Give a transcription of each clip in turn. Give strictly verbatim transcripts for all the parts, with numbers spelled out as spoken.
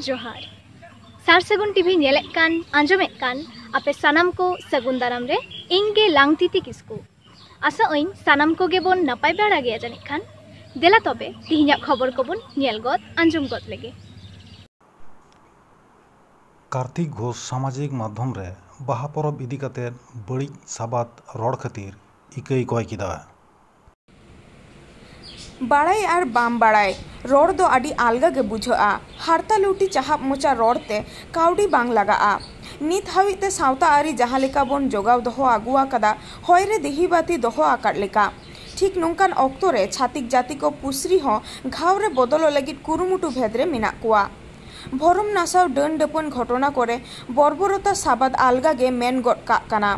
ᱡᱚᱦᱟᱨ᱾ ᱥᱟᱨ ᱥᱟᱹᱜᱩᱱ ᱴᱤᱵᱷᱤ ᱧᱮᱞᱮᱫ ᱠᱟᱱ, ᱟᱸᱡᱚᱢᱮᱫ ᱠᱟᱱ ᱟᱯᱮ ᱥᱟᱱᱟᱢ ᱠᱚ ᱥᱟᱹᱜᱩᱱ ᱫᱟᱨᱟᱢ ᱨᱮ ᱤᱧ ᱜᱮ ᱞᱟᱝᱛᱤᱛᱤ ᱠᱤᱥᱠᱩ᱾ ᱟᱥᱟᱜ ᱟᱹᱧ ᱥᱟᱱᱟᱢ ᱠᱚᱜᱮ ᱵᱚᱱ ᱱᱟᱯᱟᱭ ᱵᱟᱲᱟ ᱜᱮᱭᱟ ᱡᱟᱹᱱᱤᱡ ᱠᱷᱟᱱ᱾ ᱫᱮᱞᱟ ᱛᱚᱵᱮ ᱛᱤᱦᱤᱧᱟᱜ ᱠᱷᱚᱵᱚᱨ ᱠᱚᱵᱚᱱ ᱧᱮᱞ ᱜᱚᱫ, ᱟᱸᱡᱚᱢ ᱜᱚᱫ ᱞᱮᱜᱮ᱾ ᱠᱟᱨᱛᱤᱠ ᱜᱷᱳᱥ ᱥᱟᱢᱟᱡᱤᱠ ᱢᱟᱫᱽᱫᱷᱚᱢ ᱨᱮ ᱵᱟᱦᱟ ᱯᱚᱨᱚᱵᱽ ᱤᱫᱤ ᱠᱟᱛᱮ ᱵᱟᱹᱲᱤᱡ ᱥᱟᱵᱟᱫ ᱨᱚᱲ ᱠᱷᱟᱹᱛᱤᱨ ᱤᱠᱟᱹᱭ ᱠᱚᱭ ᱠᱮᱫᱟ᱾ ᱵᱟᱲᱟᱭ ᱟᱨ ᱵᱟᱢ ᱵᱟᱲᱟᱭ, ᱨᱚᱲ ᱫᱚ ᱟᱹᱰᱤ ᱟᱞᱜᱟ ᱜᱮ ᱵᱩᱡᱷᱟᱹᱜᱼᱟ᱾ ᱦᱟᱨᱛᱟ ᱞᱩᱴᱤ ᱪᱟᱦᱟᱵ ᱢᱚᱪᱟ ᱨᱚᱲ ᱛᱮ ᱠᱟᱹᱣᱰᱤ ᱵᱟᱝ ᱞᱟᱜᱟᱜᱼᱟ᱾ ᱱᱤᱛ ᱦᱟᱹᱵᱤᱡ ᱛᱮ ᱥᱟᱶᱛᱟ ᱟᱹᱨᱤ ᱡᱟᱦᱟᱸ ᱞᱮᱠᱟ ᱵᱚᱱ ᱡᱚᱜᱟᱣ ᱫᱚᱦᱚ ᱟᱹᱜᱩ ᱟᱠᱟᱫᱟ, ᱦᱚᱭ ᱨᱮ ᱫᱤᱦᱤ ᱵᱟᱹᱛᱤ ᱫᱚᱦᱚ ᱟᱠᱟᱫ ᱞᱮᱠᱟ᱾ ᱴᱷᱤᱠ ᱱᱚᱝᱠᱟᱱ ᱚᱠᱛᱚ ᱨᱮ ᱪᱷᱟᱹᱛᱤᱠ ᱡᱟᱹᱛᱤ ᱠᱚ ᱯᱩᱥᱨᱤ ᱦᱚᱸ ᱜᱷᱟᱣ ᱨᱮ ᱵᱚᱫᱚᱞᱚᱜ ᱞᱟᱹᱜᱤᱫ ᱠᱩᱨᱩᱢᱩᱴᱩ ᱵᱷᱮᱫ ᱨᱮ ᱢᱮᱱᱟᱜ ᱠᱚᱣᱟ᱾ ᱵᱷᱚᱨᱚᱢ ᱱᱟᱥᱟᱣ ᱰᱟᱹᱱ ᱰᱟᱹᱯᱟᱹᱱ ᱜᱷᱚᱴᱚᱱᱟ ᱠᱚᱨᱮ ᱵᱚᱨᱵᱚᱨᱚᱛᱟ ᱥᱟᱵᱟᱫ ᱟᱞᱜᱟ ᱜᱮ ᱢᱮᱱ ᱜᱚᱫ ᱠᱟᱜ ᱠᱟᱱᱟ᱾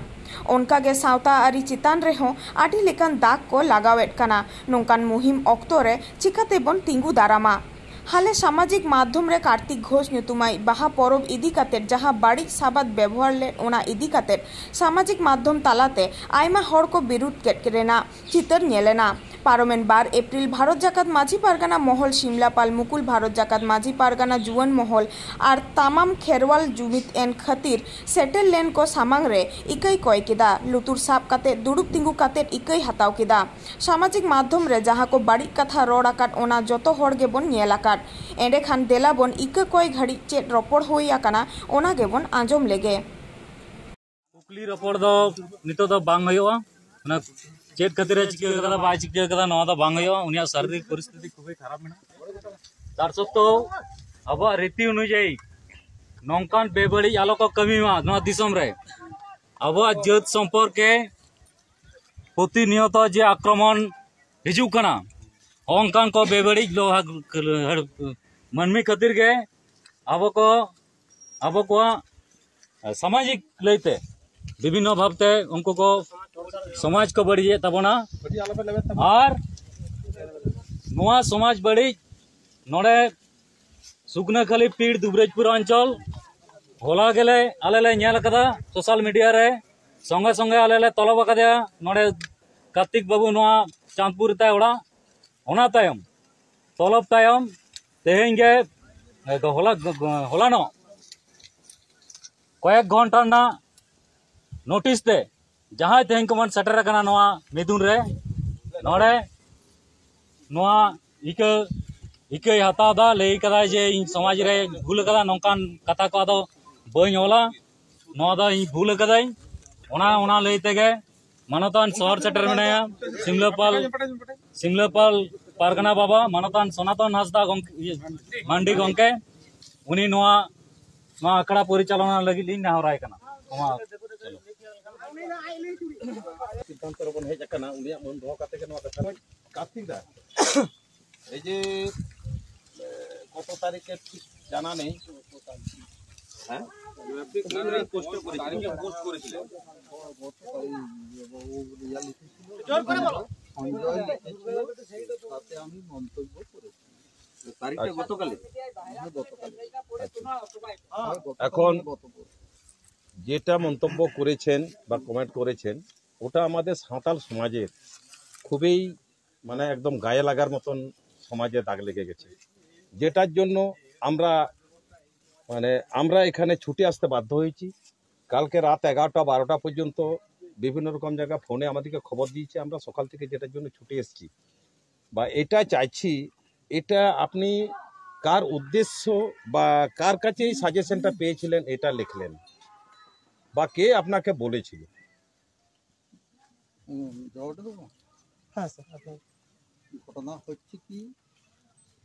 ᱚᱱᱠᱟ ᱜᱮ ᱥᱟᱶᱛᱟ ᱟᱹᱨᱤ ᱪᱮᱛᱟᱱ ᱨᱮᱦᱚᱸ ᱟᱹᱰᱤ ᱞᱮᱠᱟᱱ ᱫᱟᱜ ᱠᱚ ᱞᱟᱜᱟᱣᱮᱫ ᱠᱟᱱᱟ᱾ ᱱᱚᱝᱠᱟᱱ ᱢᱩᱦᱤᱢ ᱚᱠᱛᱚ ᱨᱮ ᱪᱤᱠᱟᱹ ᱛᱮᱵᱚᱱ ᱛᱤᱸᱜᱩ ᱫᱟᱨᱟᱢᱟ? ᱦᱟᱞᱮ ᱥᱟᱢᱟᱡᱤᱠ ᱢᱟᱫᱽᱫᱷᱚᱢ ᱨᱮ ᱠᱟᱨᱛᱤᱠ ᱜᱷᱳᱥ ᱧᱩᱛᱩᱢᱟᱭ ᱵᱟᱦᱟ ᱯᱚᱨᱚᱵᱽ ᱤᱫᱤ ᱠᱟᱛᱮᱫ ᱡᱟᱦᱟᱸ ᱵᱟᱹᱲᱤᱡ ᱥᱟᱵᱟᱫ ᱵᱮᱵᱚᱦᱟᱨ ᱞᱮᱫ, ᱚᱱᱟ ᱤᱫᱤ ᱠᱟᱛᱮᱫ ᱥᱟᱢᱟᱡᱤᱠ ᱢᱟᱫᱽᱫᱷᱚᱢ ᱛᱟᱞᱟᱛᱮ ᱟᱭᱢᱟ ᱦᱚᱲ ᱠᱚ ᱵᱤᱨᱩᱫᱷ ᱠᱮᱫ ᱨᱮᱱᱟᱜ ᱪᱤᱛᱟᱹᱨ ᱧᱮᱞᱮᱱᱟ᱾ ᱯᱟᱨᱚᱢᱮᱱ ᱵᱟᱨ ᱮᱯᱨᱤᱞ ᱵᱷᱟᱨᱚᱛ ᱡᱟᱠᱟᱛ ᱢᱟᱹᱡᱷᱤ ᱯᱟᱨᱜᱟᱱᱟ ᱢᱚᱦᱚᱞ ᱥᱤᱢᱞᱟᱯᱟᱞ ᱢᱩᱠᱩᱞ ᱵᱷᱟᱨᱚᱛ ᱡᱟᱠᱟᱛ ᱢᱟᱹᱡᱷᱤ ᱯᱟᱨᱜᱟᱱᱟ ᱡᱩᱣᱟᱹᱱ ᱢᱚᱦᱚᱞ ᱟᱨ ᱛᱟᱢᱟᱢ ᱠᱷᱮᱨᱣᱟᱞ ᱡᱩᱢᱤᱫ ᱮᱱ ᱠᱷᱟᱹᱛᱤᱨ ᱥᱮᱴᱮᱨ ᱞᱮᱱ ᱠᱚ ᱥᱟᱢᱟᱝ ᱨᱮ ᱤᱠᱟᱹᱭ ᱠᱚᱭ ᱠᱮᱫᱟ᱾ ᱞᱩᱛᱩᱨ ᱥᱟᱵ ᱠᱟᱛᱮ ᱫᱩᱲᱩᱵ ᱛᱤᱸᱜᱩ ᱠᱟᱛᱮ ᱤᱠᱟᱹᱭ ᱦᱟᱛᱟᱣ ᱠᱮᱫᱟ᱾ ᱥᱟᱢᱟᱡᱤᱠ ᱢᱟᱫᱽᱫᱷᱚᱢ ᱨᱮ ᱡᱟᱦᱟᱸ ᱠᱚ ᱵᱟᱹᱲᱤᱡ ᱠᱟᱛᱷᱟ ᱨᱚᱲ ᱟᱠᱟᱫ, ᱚᱱᱟ ᱡᱚᱛᱚ ᱦᱚᱲ ᱜᱮᱵᱚᱱ ᱧᱮᱞ ᱟᱠᱟᱫ᱾ ᱮᱸᱰᱮᱠᱷᱟᱱ ᱫᱮᱞᱟ ᱵᱚᱱ ᱤᱠᱟᱹ ᱠᱚᱭ ᱜᱷᱟᱹᱲᱤᱡ ᱪᱮᱫ ᱨᱚᱯᱚᱲ ᱦᱩᱭ ᱟᱠᱟᱱᱟ, ᱚᱱᱟ ᱜᱮᱵᱚᱱ ᱟᱸᱡᱚᱢ ᱞᱮᱜᱮ᱾ ᱠᱩᱠᱞᱤ ᱨᱚᱯᱚᱲ ᱫᱚ ᱱᱤᱛᱚᱜ ᱫᱚ ᱵᱟᱝ ᱦᱩᱭᱩᱜᱼᱟ᱾ ᱚᱱᱟ ᱪᱮᱫ ᱠᱷᱟᱹᱛᱤᱨ ᱮ ᱪᱤᱠᱟᱹ ᱠᱟᱫᱟ, ᱵᱟᱭ ᱪᱤᱠᱟᱹ ᱠᱟᱫᱟ, ᱱᱚᱣᱟ ᱫᱚ ᱵᱟᱝ ᱦᱩᱭᱩᱜᱼᱟ᱾ ᱩᱱᱤᱭᱟᱜ ᱥᱟᱨᱤᱨᱤᱠ ᱯᱚᱨᱤᱥᱛᱷᱤᱛᱤ ᱠᱷᱩᱵᱮᱭ ᱠᱷᱟᱨᱟᱯ ᱢᱮᱱᱟᱜᱼᱟ᱾ ᱛᱟᱨ ᱥᱚᱛᱛᱮᱣ ᱟᱵᱚᱣᱟᱜ ᱨᱤᱛᱤ ᱚᱱᱩᱡᱟᱭᱤ ᱱᱚᱝᱠᱟᱱ ᱵᱮᱵᱟᱹᱲᱤᱡ ᱟᱞᱚ ᱠᱚ ᱠᱟᱹᱢᱤ ᱢᱟ ᱱᱚᱣᱟ ᱫᱤᱥᱚᱢ ᱨᱮ᱾ ᱟᱵᱚᱣᱟᱜ ᱡᱟᱹᱛ ᱥᱚᱢᱯᱚᱨᱠᱮ ᱯᱨᱚᱛᱤᱱᱤᱭᱚᱛᱚ ᱡᱮ ᱟᱠᱨᱚᱢᱚᱱ ᱦᱤᱡᱩᱜ ᱠᱟᱱᱟ, ᱚᱱᱠᱟᱱ ᱠᱚ ᱵᱮᱵᱟᱹᱲᱤᱡ ᱞᱚ-, ᱢᱟᱹᱱᱢᱤ ᱠᱷᱟᱹᱛᱤᱨ ᱜᱮ ᱟᱵᱚ ᱠᱚ, ᱟᱵᱚ ᱠᱚᱣᱟᱜ ᱥᱟᱢᱟᱡᱤᱠ ᱞᱟᱹᱭᱛᱮ ᱵᱤᱵᱷᱤᱱᱱᱚ ᱵᱷᱟᱵᱽᱛᱮ ᱩᱱᱠᱩ ᱠᱚ ᱥᱚᱢᱟᱡᱽ ᱠᱚ ᱵᱟᱹᱲᱤᱡᱮᱫ ᱛᱟᱵᱚᱱᱟ᱾ ᱟᱨ ᱱᱚᱣᱟ ᱥᱚᱢᱟᱡᱽ ᱵᱟᱹᱲᱤᱡ ᱱᱚᱰᱮ ᱥᱩᱠᱱᱟᱹᱠᱷᱟᱹᱞᱤ ᱯᱤᱲ ᱫᱩᱵᱨᱟᱡᱽᱯᱩᱨ ᱚᱧᱪᱚᱞ ᱦᱚᱞᱟ ᱜᱮᱞᱮ ᱟᱞᱮ ᱞᱮ ᱧᱮᱞ ᱟᱠᱟᱫᱟ ᱥᱳᱥᱟᱞ ᱢᱤᱰᱤᱭᱟ ᱨᱮ, ᱥᱚᱸᱜᱮ ᱥᱚᱸᱜᱮ ᱟᱞᱮ ᱞᱮ ᱛᱚᱞᱚᱵ ᱟᱠᱟᱫᱮᱭᱟ ᱱᱚᱰᱮ ᱠᱟᱨᱛᱤᱠ ᱵᱟᱹᱵᱩ ᱱᱚᱣᱟ ᱪᱟᱸᱫᱽᱯᱩᱨ ᱨᱮ ᱛᱟᱭ ᱚᱲᱟᱜ᱾ ᱚᱱᱟ ᱛᱟᱭᱚᱢ, ᱛᱚᱞᱚᱵ ᱛᱟᱭᱚᱢ ᱛᱮᱦᱮᱧ ᱜᱮ ᱮ, ᱫᱚ ᱦᱚᱞᱟ, ᱦᱚᱞᱟᱱᱚᱜ ᱠᱚᱭᱮᱠ ᱜᱷᱚᱱᱴᱟ ᱨᱮᱱᱟᱜ ᱱᱳᱴᱤᱥ ᱛᱮ ᱡᱟᱦᱟᱸᱭ ᱛᱮᱦᱮᱧ ᱠᱚᱵᱚᱱ ᱥᱮᱴᱮᱨ ᱟᱠᱟᱱᱟ ᱱᱚᱣᱟ ᱢᱤᱫᱩᱱ ᱨᱮ, ᱱᱚᱰᱮ ᱱᱚᱣᱟ ᱤᱠᱟᱹ, ᱤᱠᱟᱹᱭ ᱦᱟᱛᱟᱣ ᱮᱫᱟ, ᱞᱟᱹᱭ ᱠᱟᱫᱟᱭ ᱡᱮ ᱤᱧ ᱥᱚᱢᱟᱡᱽ ᱨᱮ ᱵᱷᱩᱞ ᱟᱠᱟᱫᱟ, ᱱᱚᱝᱠᱟᱱ ᱠᱟᱛᱷᱟ ᱠᱚ ᱟᱫᱚ ᱵᱟᱹᱧ ᱚᱞᱟ, ᱱᱚᱣᱟ ᱫᱚ ᱤᱧ ᱵᱷᱩᱞ ᱟᱠᱟᱫᱟᱹᱧ᱾ ᱚᱱᱟ, ᱚᱱᱟ ᱞᱟᱹᱭ ᱛᱮᱜᱮ ᱢᱟᱱᱚᱛᱟᱱ ᱥᱚᱦᱚᱨ ᱥᱮᱴᱮᱨ ᱢᱮᱱᱟᱭᱟ ᱥᱤᱢᱞᱟᱹᱯᱟᱞ, ᱥᱤᱢᱞᱟᱹᱯᱟᱞ ᱯᱟᱨᱜᱟᱱᱟ ᱵᱟᱵᱟ ᱢᱟᱱᱚᱛᱟᱱ ᱥᱚᱱᱟᱛᱚᱱ ᱦᱟᱸᱥᱫᱟ ᱜᱚᱢᱠᱮ, ᱤᱭᱟᱹ, ᱢᱟᱱᱰᱤ ᱜᱚᱢᱠᱮ, ᱩᱱᱤ ᱱᱚᱣᱟ, ᱱᱚᱣᱟ ᱟᱠᱷᱲᱟ ᱯᱚᱨᱤᱪᱟᱞᱚᱱᱟ ᱞᱟᱹᱜᱤᱫ ᱞᱤᱧ ᱱᱮᱦᱚᱨᱟᱭ ᱠᱟᱱᱟ᱾ ᱱᱚᱣᱟ ᱥᱤᱫᱽᱫᱷᱟᱱᱛᱚ ᱨᱮᱵᱚᱱ ᱦᱮᱡ ᱟᱠᱟᱱᱟ, ᱩᱱᱤᱭᱟᱜ ᱢᱟᱹᱱ ᱫᱚᱦᱚ ᱠᱟᱛᱮ ᱜᱮ ᱱᱚᱣᱟ ᱠᱟᱛᱷᱟ ᱵᱚᱱ ᱠᱟᱹᱢᱤᱭᱮᱫᱟ। এই যে, এ, কত তারিখে ঠিক জানা নেই। হ্যাঁ? আপনি কোন তারিখে পোস্ট করেছিলেন? তারিখে পোস্ট করেছিলেন? গতকাল, ও, ও, ইয়া লিখেছিল। জোর করে বলো। সঞ্জয় লিখেছিল, তাতে আমি মন্তব্য করেছি। তারিখটা গতকালই? হ্যাঁ, গতকাল। হয় গতকাল এখন না গতকাল। যেটা মন্তব্য করেছেন বা কমেন্ট করেছেন, ওটা আমাদের সাঁওতাল সমাজের খুবই, মানে, একদম গায়ে লাগার মতন সমাজে দাগ লেগে গেছে, যেটার জন্য আমরা, মানে, আমরা এখানে ছুটে আসতে বাধ্য হয়েছি। কালকে রাত এগারোটা বারোটা পর্যন্ত বিভিন্ন রকম জায়গা ফোনে আমাদেরকে খবর দিয়েছে, আমরা সকাল থেকে যেটার জন্য ছুটে এসেছি বা এটা চাইছি, এটা আপনি কার উদ্দেশ্য বা কার কাছে এই সাজেশনটা পেয়েছিলেন, এটা লিখলেন বা কে আপনাকে বলেছিল? হুম, জবাবটা দেবো? হ্যাঁ, স্যার, আপনি। ঘটনা হচ্ছে কি,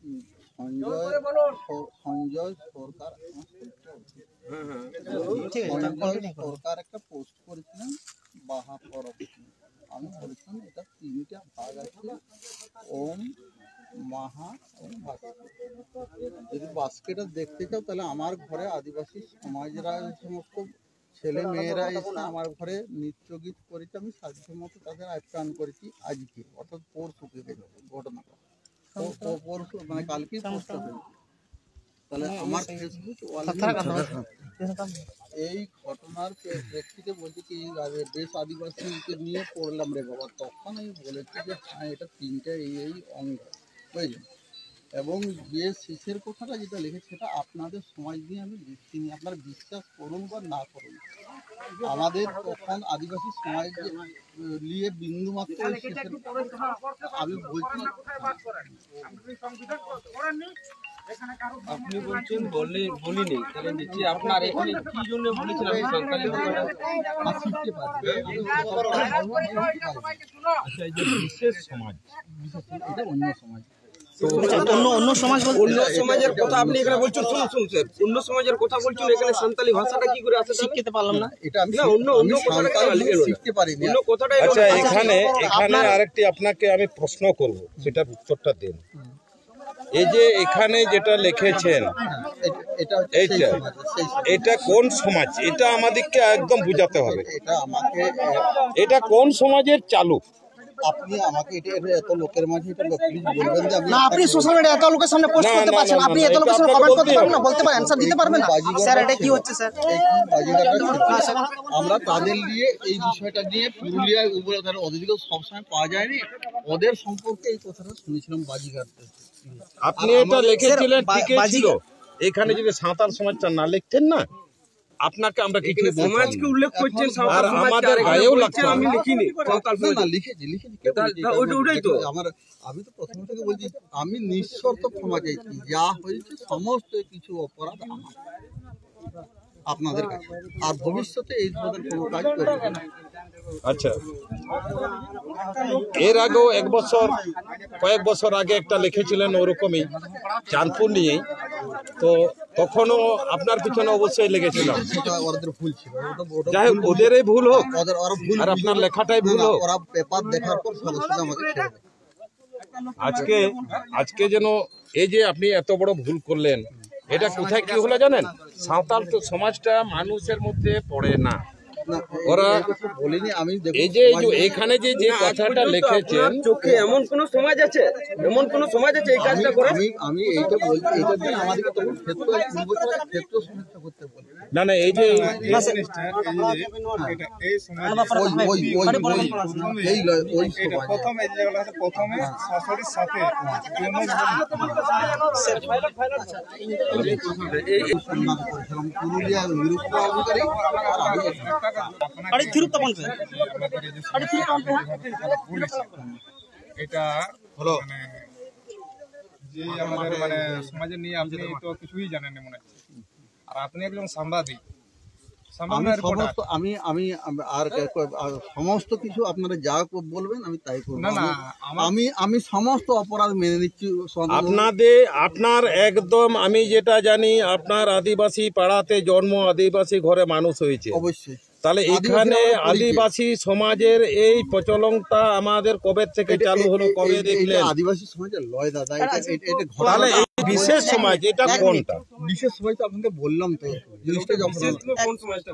উম, সঞ্জয় স-, সঞ্জয় সরকার, আমার শরীরটা অসুস্থ। ঠিক আছে, স্যার, সঞ্জয় কন্টিনিউ করুন। সরকার একটা পোস্ট করেছিলেন বাহা পরব। আমি বলেছিলাম, এটা তিনটা ভাগ আছে, ওম, মাহা এবং বাস্কেট। যদি বাস্কেটটা দেখতে চাও, তাহলে আমার ঘরে আদিবাসী সমাজরা, এই সমস্ত ছেলে মেয়েরা এসে আমার ঘরে নৃত্য গীত করেছে, আমি সাধ্য মতো তাদের আপ্যায়ন করেছি আজকে, অর্থাৎ পরশু থেকে ঘটনাটা। প-, প-, পরশু, মানে, কালকেই পোস্টটা হয়েছে। তাহলে আমার ফেসবুক ওয়ালে এই ঘটনার প্রে-, প্রেক্ষিতে বলছে কি, এই আগে দেশ আদিবাসীকে নিয়ে পড়লাম রে বাবা, তখন আমি বলেছি যে হ্যাঁ, এটা তিনটা এই, এই অঙ্গ, বুঝলেন? এবং যে শেষের কথাটা যেটা লিখেছে, সেটা আপনাদের সমাজ নিয়ে আমি ভিত্তি নিয়ে, আপনারা বিশ্বাস করুন বা না করুন, আমাদের তখন আদিবাসী সমাজ নিয়ে বিন্দুমাত্র ওই শেষের, আমি বলছি, আপনি বলছেন বলে বলিনি, তাহলে নিচে আপনার এখানে কি জন্য বলেছেন আমি সাঁওতালি ভাষাটা? আর শিখতে পারি। আচ্ছা, এই যে বিশেষ সমাজ, এটা অন্য সমাজ। অন্য অন্য সমাজ বলতে অন্য সমাজের কথা আপনি এখানে বলছেন, শুনুন শুনুন স্যার, অন্য সমাজের কথা বলছেন, এখানে সাঁওতালি ভাষাটা কি করে আসে তাহলে? শিখতে পারলাম না। এটা আমি না, অন্য- অন্য আমি কথাটা সাঁওতালি কেন লিখে এলো? শিখতে পারি না। অন্য কথাটা এলো আচ্ছা, না। এখানে এখানে আরেকটি আপনাকে আমি প্রশ্ন করব, সেটার উত্তরটা দিন। এই যে এখানে যেটা লিখেছেন, এটা- এটা হচ্ছে সেই এইটা সমাজ, সেই সমাজ। এটা কোন সমাজ, এটা আমাদেরকে একদম বুঝাতে হবে। এটা আমাকে এটা কোন সমাজের চালু? আপনি আমাকে এটা এটা এত লোকের মাঝে এটা প্লিজ বলবেন যে আমি না, আপনি সোশ্যাল মিডিয়া এত লোকের সামনে পোস্ট না, করতে না, পারছেন, না, আপনি না, এত এটা লোকের সামনে আপনাকে কমেন্ট করতে বলতেই পারবেন না, হবে। বলতে পারেন, অ্যান্সার দিতে পারবেন না। বাজিগর স্যার, এটা কি ছিল। হচ্ছে স্যার? এই বাজিগর ছিল। আমরা তাদের দিয়ে এই বিষয়টা নিয়ে পুরুলিয়া উপরে তাদের অদিতিকে সবসময় পাওয়া যায়নি, ওদের সম্পর্কে এই কথাটা শুনেছিলাম বাজিগর। আপনি এটা লিখেছিলেন, বা- ঠিকই ছিল। বাজিগর- এখানে যদি সাঁওতাল সমাজটা না লিখতেন না, আপনাকে আমরা কিছু এখানে বলতাম সমাজকে না। উল্লেখ করছেন, সাঁওতাল আর সমাজ, আমাদের আর এখানে গায়েও বলছেন লাগতো না। আমি লিখিনি সাঁওতাল না, সমাজ। না, লিখেছি, লিখেছি, কেউ তা- লিখেছি, তা- কেউ ওইটা- ওটাই তো। লিখেছি। আমার, আমি তো প্রথম থেকে বলছি, আমি নিঃশর্ত ক্ষমা চাইছি, যা হয়েছে সমস্ত কিছু অপরাধ আমার, আপনাদের কাছে। আর ভবিষ্যতে এই ধরনের কোনো কাজ করবেন না। আচ্ছা, এর আগেও এক বছর, কয়েক বছর আগে একটা লিখেছিলেন ওরকমই, চাঁদপুর নিয়েই। তো তখনও আপনার পিছনে অবশ্যই লেগেছিলাম। সেটা ওদের ভুল ছিল, ওটা, ওটা যাই হোক, ওদের এই ভুল হোক, ওদের ওরা ভুল আর আপনার বুঝলো। লেখাটাই না, ভুল না, হোক। ওরা পেপার দেখার পর সাথে সাথে আমাকে ছেড়ে দেয়। আজকে আজকে যেন এই যে আপনি এত বড় ভুল করলেন, এটা কোথায় কি হলো জানেন? সাঁওতাল তো সমাজটা মানুষের মধ্যে পড়ে না। ওরা বলিনি আমি। এই যে, এই যে এখানে যে যে কথাটা লিখেছেন, চোখে এমন কোন সমাজ আছে, এমন কোন সমাজ আছে এই কাজটা করে? আমি আমি এইটা বলছি, এটা দিয়ে আমাদেরকে তখন ক্ষেত্র ক্ষেত্র সমীক্ষা করতে বলে। না না, এই যে এই এটা হলো মানে যে আমাদের মানে সমাজে নিয়ে আপনি তো কিছুই জানেন না মনে হচ্ছে। আর আপনি একজন সাংবাদিক, আমি সমস্ত আমি আমি আর সমস্ত কিছু আপনারা যা বলবেন আমি তাই করব। না না, আমি আমি সমস্ত অপরাধ মেনে নিচ্ছি। আপনাদের আপনার একদম আমি যেটা জানি, আপনার আদিবাসী পাড়াতে জন্ম, আদিবাসী ঘরে মানুষ হয়েছে। অবশ্যই। তাহলে এখানে আদিবাসী সমাজের এই প্রচলনটা আমাদের কবে থেকে চালু হলো, কবে দেখলেন? আদিবাসী সমাজের লয় দাদা, এটা এটা তাহলে এই বিশেষ সমাজ এটা কোনটা? বিশেষ সমাজ তো আপনাকে বললাম তো, জিনিসটা যখন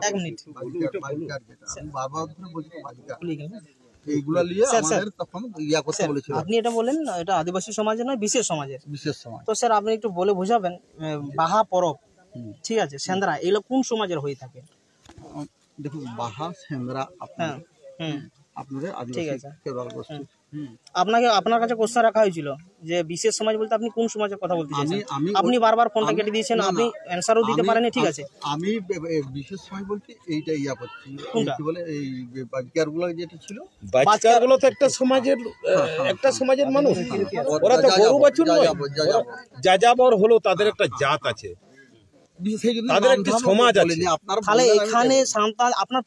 এক মিনিট, বারবার ধরে বলছি। এইগুলা নিয়ে আমাদের তখন ইয়া করতে বলেছিল। আপনি এটা বলেন না, এটা আদিবাসী সমাজের নয়, বিশেষ সমাজের। বিশেষ সমাজ। তো স্যার, আপনি একটু বলে বুঝাবেন, বাহা পরব, ঠিক আছে, সেন্দ্রা, এগুলো কোন সমাজের হয়ে থাকে? দেখুন, বাহা সেন্দ্রা আপনাদের, হ্যাঁ, আপনাদের আদিবাসী খেরোয়াল গোষ্ঠী। আপনাকে, আপনার কাছে কোশ্চেন রাখা হয়েছিল যে বিশেষ সমাজ বলতে আপনি কোন সমাজের কথা বলতে চাইছেন? আপনি বারবার ফোনটা কেটে দিয়েছেন, আপনি অ্যান্সারও দিতে পারেননি, ঠিক আছে। আমি বিশেষ সমাজ বলতে এইটা ইয়া করছি, কি বলে, এই বাজিকার গুলো যেটা ছিল। বাজিকার গুলো তো একটা সমাজের, হ্যাঁ, হ্যাঁ, একটা সমাজের মানুষ। ওরা তো গরু বাছুর নয়, যাযাবর হলো, তাদের একটা জাত আছে। তাদের একটি সমাজ আছে। তাহলে এখানে সান্তাল, আপনার,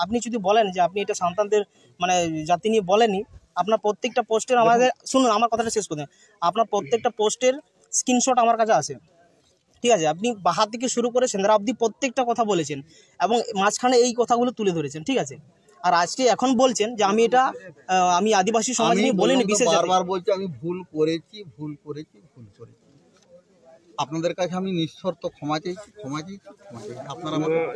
আপনি যদি বলেন যে আপনি এটা সান্তালদের মানে জাতি নিয়ে বলেননি, আপনার প্রত্যেকটা পোস্টের, আমাদের শুনুন, আমার কথাটা শেষ করতে, আপনার প্রত্যেকটা পোস্টের স্ক্রিনশট আমার কাছে আছে, ঠিক আছে। আপনি বাহা থেকে শুরু করে সেন্দ্রা অবধি প্রত্যেকটা কথা বলেছেন এবং মাঝখানে এই কথাগুলো তুলে ধরেছেন, ঠিক আছে। আর আজকে এখন বলছেন যে আমি এটা আমি আদিবাসী সমাজ নিয়ে বলিনি, বিশেষ বারবার বলছি আমি ভুল করেছি, ভুল করেছি, ভুল করেছি। আপনাদের কাছে আমি নিঃশর্ত ক্ষমা চাইছি, ক্ষমা চাইছি, ক্ষমা চাইছি। আপনারা আমাকে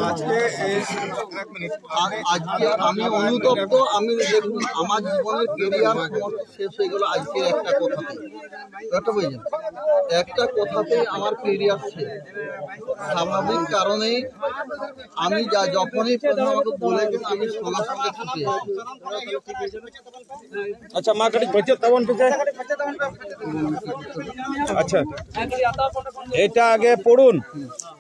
আজকে এই, আ-, আজকে আমি অনুতপ্ত, আমি দেখুন আমার জীবনের ক্যারিয়ার সমস্ত শেষ হয়ে গেল আজকে একটা কথাতে। একটা বুঝলেন? একটা কথাতে আমার ক্যারিয়ার শেষ। স্বাভাবিক কারণেই আমি যা, যখনই প্রথম আমাকে বলেছেন আমি সঙ্গে সঙ্গে ছুটে এসেছি। ᱟᱪᱪᱷᱟ, ᱢᱟ ᱠᱟᱹᱴᱤᱡ ᱯᱟᱹᱪᱟᱹᱫ ᱛᱟᱵᱚᱱ ᱯᱮᱥᱮ᱾ ᱟᱪᱪᱷᱟ, এটা আগে পড়ুন।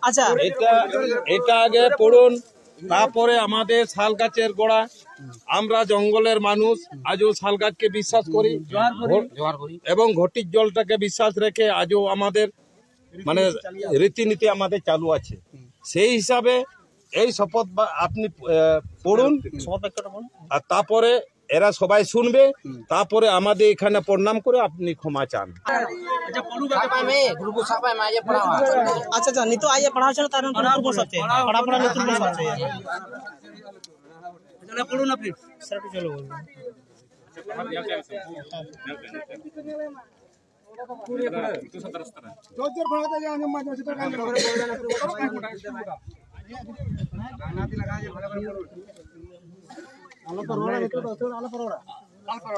আচ্ছা। এটা এটা আগে পড়ুন। তারপরে আমাদের শাল গাছের গোড়া, আমরা জঙ্গলের মানুষ, আজও শাল গাছকে বিশ্বাস করি। ঘ- এবং ঘটির জলটাকে বিশ্বাস রেখে আজও আমাদের মানে রীতিনীতি আমাদের চালু আছে। সেই হিসাবে এই শপথ বা আপনি আহ, পড়ুন, আর তারপরে এরা সবাই শুনবে, তারপরে আমাদের এখানে প্রণাম করে আপনি ক্ষমা চান। ᱥᱟᱵ ᱠᱟᱜ ᱢᱮ, ᱜᱨᱩᱯ ᱥᱟᱵ ᱠᱟᱜ ᱢᱮ, ᱟᱡ ᱮ ᱯᱟᱲᱦᱟᱣᱟ᱾ আচ্ছা আচ্ছা, নিতু আইয়ে পড়াও চলো, তার পড়া পড়া নিতু পড়া আছে। স্যার একটু চলো বলবো।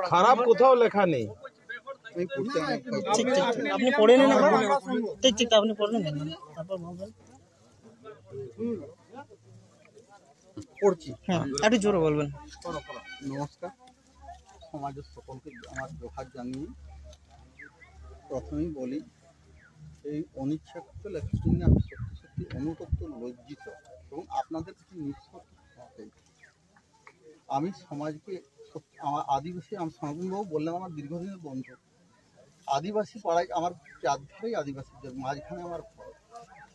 খারাপ কোথাও লেখা নেই। ঠিক ঠিক, আপনি পড়ে নিন একবার। ঠিক ঠিক, আপনি পড়ে নিন, তারপর বলবেন। পড়ছি। হ্যাঁ, একটু জোরে বলবেন। নমস্কার। সমাজের সকলকে আমার জোহার জানিয়ে প্রথমেই বলি, এই অনিচ্ছাকৃত লেখার জন্য আমি সত্যি সত্যি অনুতপ্ত, লজ্জিত এবং আপনাদের কাছে নিঃশর্ত ক্ষমা চাই। আমি সমাজকে সত্যি, আমার আদিবাসী, আমি সনাতনবাবু বললেন আমার দীর্ঘদিনের বন্ধু। আদিবাসী পাড়ায় আমার চারধারেই আদিবাসীদের মাঝখানে আমার ঘর।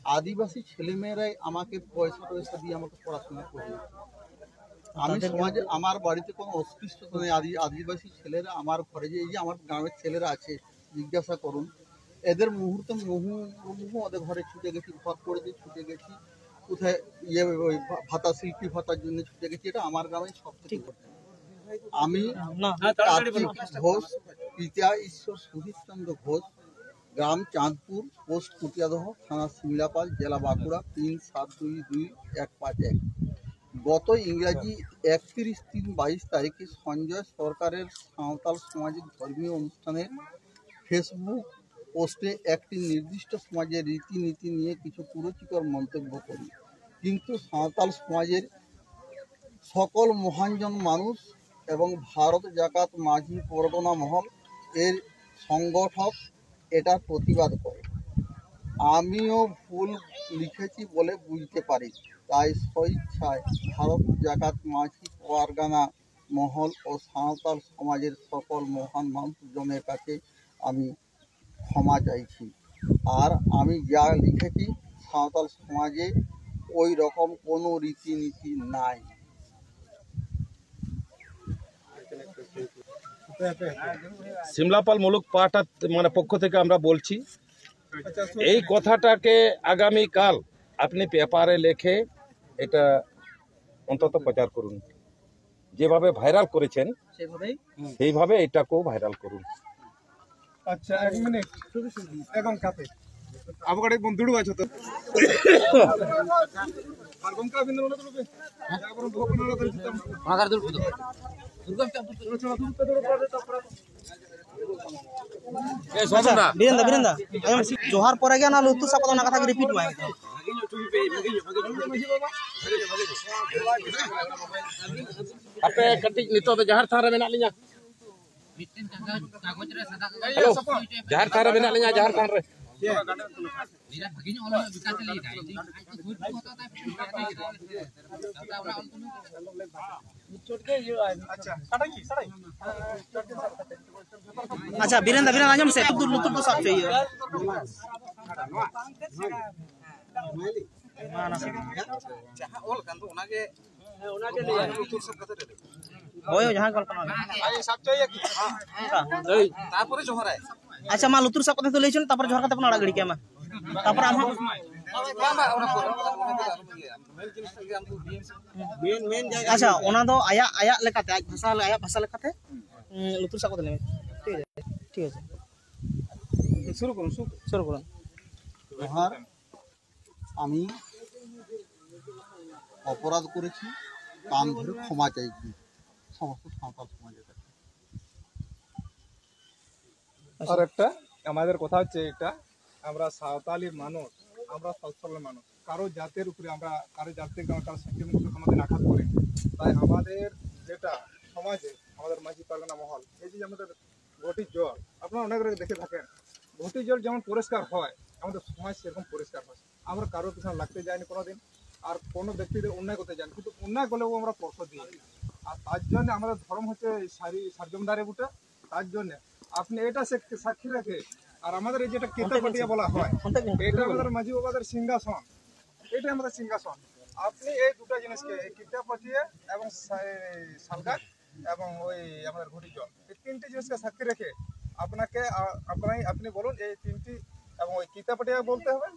আদিবাসী ছেলেমেয়েরাই আমাকে পয়সা টয়সা দিয়ে আমাকে পড়াশোনা করিয়েছে। আমি সমাজে আমার বাড়িতে কোনো অস্পৃশ্যতা নেই। আদি আদিবাসী ছেলেরা আমার ঘরে যে, এই যে আমার গ্রামের ছেলেরা আছে, জিজ্ঞাসা করুন, এদের মুহূর্তে মুহু মুহু ওদের ঘরে ছুটে গেছি, ঘর করে দিয়ে ছুটে গেছি। কোথায় ইয়ে ওই ভা- ভাতা, শিল্পী ভাতার জন্য ছুটে গেছি। এটা আমার গ্রামে সব থেকে কঠিন। আমি কার্তিক ঘোষ, পিতা ঈশ্বর সুধীর চন্দ্র ঘোষ, গ্রাম চাঁদপুর, পোস্ট কুটিয়াদহ, থানা শিমলাপাল, জেলা বাঁকুড়া, পিন সাত দুই দুই এক পাঁচ এক। গত ইংরাজি একত্রিশ তিন বাইশ তারিখে সঞ্জয় সরকারের সাঁওতাল সমাজের ধর্মীয় অনুষ্ঠানের ফেসবুক পোস্টে একটি নির্দিষ্ট সমাজের রীতিনীতি নিয়ে কিছু কুরুচিকর মন্তব্য করি। কিন্তু সাঁওতাল সমাজের সকল মহাজন মানুষ এবং ভারত জাকাত মাঝি পরগনা মহল এর সংগঠক এটার প্রতিবাদ করে। আমিও ভুল লিখেছি বলে বুঝতে পারি, তাই স্বেচ্ছায় ভারত জাকাত মাঝি পরগনা মহল ও সাঁওতাল সমাজের সকল মহান মানুষজনের কাছে আমি ক্ষমা চাইছি। আর আমি যা লিখেছি, সাঁওতাল সমাজে ওই রকম কোনো রীতিনীতি নাই। সিমলাপাল মুলুক পাহাটা মানে পক্ষ থেকে আমরা বলছি, এই কথাটাকে আগামী কাল আপনি পেপারে লেখে এটা অন্তত প্রচার করুন। যেভাবে ভাইরাল করেছেন সেভাবেই সেইভাবে এটাকেও ভাইরাল করুন। ᱟᱪᱪᱷᱟ, ᱮᱠ ᱢᱤᱱᱤᱴ᱾ ᱮᱠᱫᱚᱢ ᱠᱟᱛᱮ᱾ ᱟᱵᱚ ᱠᱟᱹᱴᱤᱡ ᱵᱚᱱ ᱫᱩᱲᱩᱵᱼᱟ ᱡᱷᱚᱛᱚ᱾ ᱟᱨ ᱜᱚᱢᱠᱮ, ᱟᱹᱵᱤᱱ ᱫᱚ ᱱᱚᱰᱮ ᱫᱩᱲᱩᱵ ᱵᱤᱱ᱾ ᱡᱟᱦᱟᱸ ᱵᱚᱱ ᱫᱚᱦᱚ ᱠᱟᱱᱟ, ᱚᱱᱟ ᱫᱚ ᱱᱤᱛᱚᱜ ᱫᱚ᱾ ᱚᱱᱟ ᱫᱷᱟᱨᱮ ᱫᱩᱲᱩᱵ ᱠᱚᱫᱚ᱾ ᱪᱚᱞᱚ, ᱫᱩᱲᱩᱵ ᱯᱮ, ᱫᱩᱲᱩᱵ ᱯᱮ, ᱫᱩᱲᱩᱵ ᱯᱮ᱾ ᱟᱪᱪᱷᱟ, ᱵᱤᱨᱮᱱᱫᱟ, ᱵᱤᱨᱮᱱᱫᱟ, ᱟᱸᱡᱚᱢ ᱢᱮ, ᱡᱚᱦᱟᱨ ᱯᱚᱨᱮ ᱜᱮ ᱚᱱᱟ ᱞᱩᱛᱩᱨ ᱥᱟᱵ ᱠᱟᱛᱮ ᱚᱱᱟ ᱠᱟᱛᱷᱟ ᱜᱮ ᱨᱤᱯᱤᱴ ᱢᱟ᱾ ᱟᱯᱮ ᱠᱟᱹᱴᱤᱡ ᱱᱤᱛᱚᱜ ᱫᱚ ᱡᱟᱦᱮᱨ ᱛᱷᱟᱱ ᱨᱮ ᱢᱮᱱᱟᱜ ᱞᱤᱧᱟ᱾ ᱦᱮᱞᱳ, ᱡᱟᱦᱮᱨ ᱛᱷᱟᱱ ᱨᱮ ᱢᱮᱱᱟᱜ ᱞᱤᱧᱟ, ᱡᱟᱦᱮᱨ ᱛᱷᱟᱱ ᱨᱮ᱾ ᱟᱪᱪᱷᱟ, ᱵᱤᱨᱮᱱᱫᱟ, ᱵᱤᱨᱮᱱᱫᱟ, ᱟᱸᱡᱚᱢ ᱢᱮᱥᱮ, ᱞᱩᱛᱩᱨ, ᱞᱩᱛᱩᱨ ᱫᱚ ᱥᱟᱵ ᱦᱚᱪᱚᱭ ᱦᱩᱭᱩᱜᱼᱟ᱾ ᱡᱟᱦᱟᱸ ᱚᱞ ᱟᱠᱟᱱ ᱫᱚ ᱚᱱᱟᱜᱮ ᱦᱳᱭ, ᱦᱳᱭ, ᱡᱟᱦᱟᱸ ᱜᱚᱞᱯᱚ ᱱᱚᱣᱟ ᱜᱮ᱾ ᱟᱭ ᱥᱟᱵ ᱦᱚᱪᱚᱭᱮᱭᱟ ᱠᱤ? ᱚᱱᱠᱟ᱾ ᱛᱟᱨᱯᱚᱨᱮ ᱡᱚᱦᱟᱨᱟᱭ᱾ ᱟᱪᱪᱷᱟ, ᱢᱟ ᱞᱩᱛᱩᱨ ᱥᱟᱵ ᱠᱟᱛᱮ ᱛᱚ ᱞᱟᱹᱭ ᱦᱚᱪᱚ ᱢᱮ, ᱛᱟᱨᱯᱚᱨ ᱡᱚᱦᱟᱨ ᱠᱟᱛᱮ ᱵᱚᱱ ᱟᱲᱟᱜ ᱜᱤᱰᱤ ᱠᱟᱭᱟ ᱢᱟ᱾ ᱛᱟᱨᱯᱚᱨ ᱟᱢ ᱦᱚᱸ ᱵᱟᱝ, ᱵᱟᱝ, ᱚᱱᱟ ᱯᱚᱨᱮ᱾ ᱢᱮᱱ ᱡᱤᱱᱤᱥ ᱜᱮ ᱟᱢ ᱫᱚ ᱢᱮᱱ, ᱢᱮᱱ ᱡᱟᱭᱜᱟ᱾ ᱟᱪᱪᱷᱟ, ᱚᱱᱟ ᱫᱚ ᱟᱭᱟᱜ, ᱟᱭᱟᱜ ᱞᱮᱠᱟᱛᱮ, ᱟᱡ ᱵᱷᱟᱥᱟ, ᱟᱭᱟᱜ ᱵᱷᱟᱥᱟ ᱞᱮᱠᱟᱛᱮ, ᱩᱸ, ᱞᱩᱛᱩᱨ ᱥᱟᱵ ᱠᱟᱛᱮ ᱞᱟᱹᱭ ᱢᱮ᱾ ᱴᱷᱤᱠ ᱟᱪᱷᱮ, ᱴᱷᱤᱠ ᱟᱪᱷᱮ᱾ শুরু করুন, শুরু করুন। শুরু করুন। জোহার। আমি অপরাধ করেছি, কান ধরে ক্ষমা চাইছি সমস্ত সাঁওতাল সমাজের কাছে। আর একটা আমাদের কথা হচ্ছে এটা, আমরা সাঁওতালি মানুষ, আমরা সচ্ছল মানুষ, কারো জাতের উপরে আমরা, কারো জাতির কারো, কারো সেন্টিমেন্ট উপরে কোনোদিন আঘাত করি না। তাই আমাদের যেটা সমাজে আমাদের মাঝি পারগানা মহল, এই যে আমাদের ঘটি জল, আপনারা অনেক জায়গায় দেখে থাকেন, ঘটি জল যেমন পরিষ্কার হয়, আমাদের সমাজ সেরকম পরিষ্কার হয়। আমরা কারোর পিছনে লাগতে যাইনি কোনোদিন, আর কোনো ব্যক্তিদের অন্যায় করতে যাইনি, কিন্তু অন্যায় করলেও আমরা পক্ষ দিই। আর তার জন্য আমাদের ধর্ম হচ্ছে এই সারি সারজমদারে বুটে। তার জন্য আপনি এটা সাক্ষী রেখে, আর আমাদের এই যেটা কিতাপটিয়া বলা হয়, এটা আমাদের মাঝি বাবাদের সিংহাসন, এটাই আমাদের সিংহাসন। আপনি এই দুটো জিনিসকে, এই কিতাপটিয়া এবং সা- এই শালগাছ এবং ওই আমাদের ঘটি জল, এই তিনটি জিনিসকে সাক্ষী রেখে আপনাকে, আ- আপনারাই, আপনি বলুন, এই তিনটি এবং ওই কিতাপটিয়া বলতে হবে,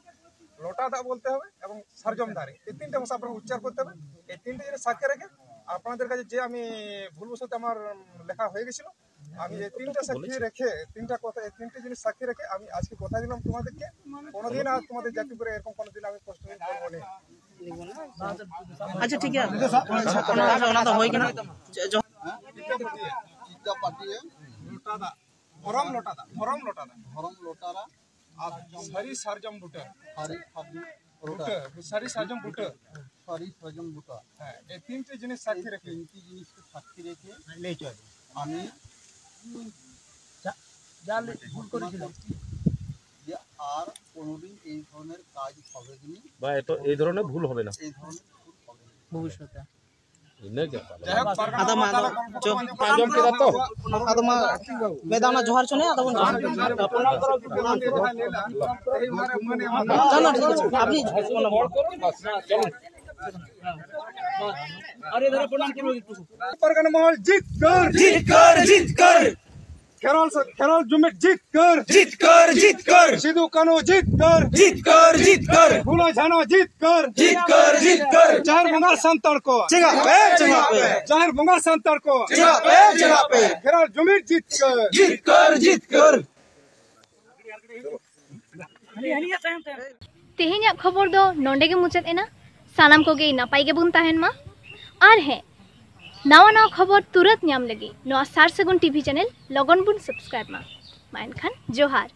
লোটা দা বলতে হবে এবং সারজম ধারে, এই তিনটে ভাষা আপনাকে উচ্চার করতে হবে। এই তিনটে জিনিস সাক্ষী রেখে আপনাদের কাছে যে আমি ভুলবশত আমার লেখা হয়ে গেছিল, আমি এই তিনটা সাক্ষী রেখে, তিনটা কথা, এই তিনটে জিনিস সাক্ষী রেখে আমি আজকে কথা দিলাম তোমাদেরকে, কোনোদিন আর তোমাদের জাতির উপরে এরকম কোনোদিন আমি প্রশ্ন করবো না। আচ্ছা, ঠিক আছে। ᱚᱱᱟ ᱫᱚ, ᱚᱱᱟ ᱫᱚ ᱦᱩᱭ ᱠᱟᱱᱟ᱾ ᱡᱚ- ᱡᱚ- ᱪᱤᱠᱟ ᱯᱟᱹᱴᱤᱭᱟᱹ, ᱞᱚᱴᱟ ᱫᱟᱜ, ᱫᱷᱚᱨᱚᱢ ᱞᱚᱴᱟ ᱫᱟᱜ, ᱫᱷᱚᱨᱚᱢ ᱞᱚᱴᱟ ᱫᱟᱜ᱾ ᱫᱷᱚᱨᱚᱢ ᱞᱚᱴᱟ ᱫᱟᱜ᱾ ᱟᱨ ᱥᱟᱹᱨᱤ ᱥᱟᱨᱡᱚᱢ ᱵᱩᱴᱟᱹ᱾ ᱥᱟᱹᱨᱤ ᱥᱟᱨᱡᱚᱢ ᱞᱚᱴᱟ᱾ ᱵᱩᱴᱟᱹ, ᱥᱟᱹᱨᱤ ᱥᱟᱨᱡᱚᱢ ᱵᱩᱴᱟᱹ᱾ ᱥᱟᱹᱨᱤ ᱥᱟᱨᱡᱚᱢ ᱵᱩᱴᱟᱹ᱾ ᱦᱮᱸ, ᱮ ᱛᱤᱱᱴᱤ ᱡᱤᱱᱤᱥ ᱥᱟᱹᱠᱷᱤ ᱨᱮᱠᱷᱮ᱾ ᱛᱤᱱᱴᱤ ᱡᱤᱱᱤᱥ ᱠᱚ ᱥᱟᱹᱠᱷᱤ ᱨᱮᱠᱷᱮ᱾ ᱞᱟᱹᱭ ᱦᱚᱪᱚᱭ ᱵᱤᱱ᱾ আমি যা, যা লে-, ভুল করেছিলাম। যে আর কোনোদিন এই ধরনের কাজ হবে না। বা এত, এই ধরনের ভুল হবে না। এই ধরনের ভুল হবে না। ভবিষ্যতে। ᱤᱱᱟᱹᱜᱮ᱾ ᱟᱫᱚ ᱢᱟ, ᱟᱫᱚ ᱡᱚ-, ᱟᱸᱡᱚᱢ ᱠᱮᱫᱟ ᱛᱚ? ᱟᱫᱚ ᱢᱟ, ᱢᱤᱫ ᱫᱷᱟᱣ ᱚᱱᱟ ᱡᱚᱦᱟᱨ ᱪᱚ ᱱᱮ, ᱟᱫᱚ ᱵᱚᱱ ᱡᱚᱦᱟᱨ᱾ ᱪᱚᱞᱚ, ᱴᱷᱤᱠ ᱟᱪᱷᱮ, ᱟᱯᱱᱤ ᱯᱟᱨᱜᱟᱱᱟ ᱢᱚᱦᱚᱞ ᱡᱤᱛᱠᱟᱹᱨ, ᱡᱤᱛᱠᱟᱹᱨ, ᱡᱤᱛᱠᱟᱹᱨ᱾ ᱠᱷᱮᱨᱣᱟᱞ ᱥᱟ-, ᱠᱷᱮᱨᱣᱟᱞ ᱡᱩᱢᱤᱫ ᱡᱤᱛᱠᱟᱹᱨ᱾ ᱡᱤᱛᱠᱟᱹᱨ, ᱡᱤᱛᱠᱟᱹᱨ᱾ ᱥᱤᱫᱩ ᱠᱟᱹᱱᱦᱩ ᱡᱤᱛᱠᱟᱹᱨ᱾ ᱡᱤᱛᱠᱟᱹᱨ, ᱡᱤᱛᱠᱟᱹᱨ᱾ ᱯᱷᱩᱞᱳ ᱡᱷᱟᱱᱳ ᱡᱤᱛᱠᱟᱹᱨ᱾ ᱡᱤᱛᱠᱟᱹᱨ, ᱡᱤᱛᱠᱟᱹᱨ᱾ ᱡᱟᱦᱮᱨ ᱵᱚᱸᱜᱟ ᱥᱟᱱᱛᱟᱲ ᱠᱚ᱾ ᱪᱮᱸᱜᱷᱟᱜ ᱯᱮ, ᱪᱮᱸᱜᱷᱟᱜ ᱯᱮ᱾ ᱡᱟᱦᱮᱨ ᱵᱚᱸᱜᱟ ᱥᱟᱱᱛᱟᱲ ᱠᱚ᱾ ᱪᱮᱸᱜᱷᱟᱜ ᱯᱮ, ᱪᱮᱸᱜᱷᱟᱜ ᱯᱮ᱾ ᱠᱷᱮᱨᱣᱟᱞ ᱡᱩᱢᱤᱫ ᱡᱤᱛᱠᱟᱹᱨ᱾ ᱡᱤᱛᱠᱟᱹᱨ, ᱡᱤᱛᱠᱟᱹᱨ᱾ ᱛᱮᱦᱮᱧᱟᱜ ᱠᱷᱚᱵᱚᱨ ᱫᱚ ᱱᱚᱸᱰᱮ ᱜᱮ ᱢᱩᱪᱟᱹᱫ ᱮᱱᱟ᱾ ᱥᱟᱱᱟᱢ ᱠᱚᱜᱮ ᱱᱟᱯᱟᱭ ᱜᱮᱵᱚᱱ ᱛᱟᱦᱮᱱ ᱢᱟ᱾ ᱟᱨ ᱦᱮᱸ, ᱱᱟᱣᱟ ᱱᱟᱣᱟ ᱠᱷᱚᱵᱚᱨ ᱛᱩᱨᱟᱹᱛ ᱧᱟᱢ ᱞᱟᱹᱜᱤᱫ ᱱᱚᱣᱟ ᱥᱟᱨ ᱥᱟᱹᱜᱩᱱ ᱴᱤᱵᱷᱤ ᱪᱮᱱᱮᱞ ᱞᱚᱜᱚᱱ ᱵᱚᱱ ᱥᱟᱵᱥᱠᱨᱟᱭᱤᱵ ᱢᱟ᱾ ᱢᱟ ᱮᱱᱠᱷᱟᱱ ᱡᱚᱦᱟᱨ᱾